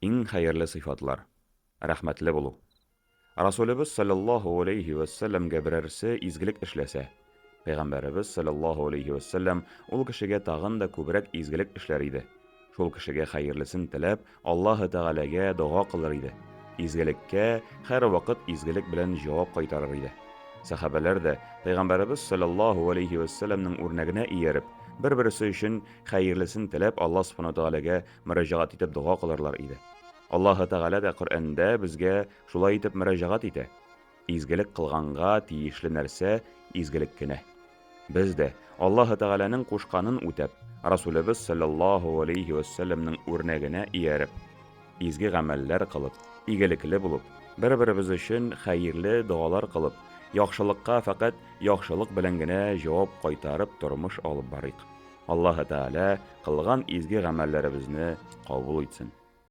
Иң хәерле сыйфатлар. Рәхмәтле булу. Расулебез салләллаһу алейһи вә сәлләмгә берәрсе изгелек эшләсә, Пәйгамбәребез салләллаһу алейһи вә сәлләм ул кешегә тагын да күбрәк изгелек эшләр иде. Шул кешегә хәерлесен теләп, Аллаһы Тәгаләгә дога кылыр иде. Изгелеккә һәрвакыт изгелек белән җавап кайтарыр иде. Сәхабәләр дә, Пәйгамбәребез салләллаһу алейһи вә сәлләмнең үрнәгенә ияреп, бер-берсе өчен хәерлесен теләп Аллаһ Субханаһу ва Тәгаләгә мөрәҗәгать итеп дога кылырлар иде. Аллаһы Тәгалә дә Коръәндә безгә шулай итеп мөрәҗәгать итә. Изгелек кылганга тиешле нәрсә изгелек кенә. Без дә, Аллаһы Тәгаләнең кушканын үтәп, Расулебез салләллаһу галәйһи вә сәлләмнең үрнәгенә ияреп, изге гамәлләр кылып, игелекле булып, бер-беребез өчен хәерле догалар кылып, яхшылыкка фәкать яхшылык белән генә җавап кайтарып тормыш алып барыйк. Аллаһы Тәгалә кылган изге гамәлләребезне кабул итсен.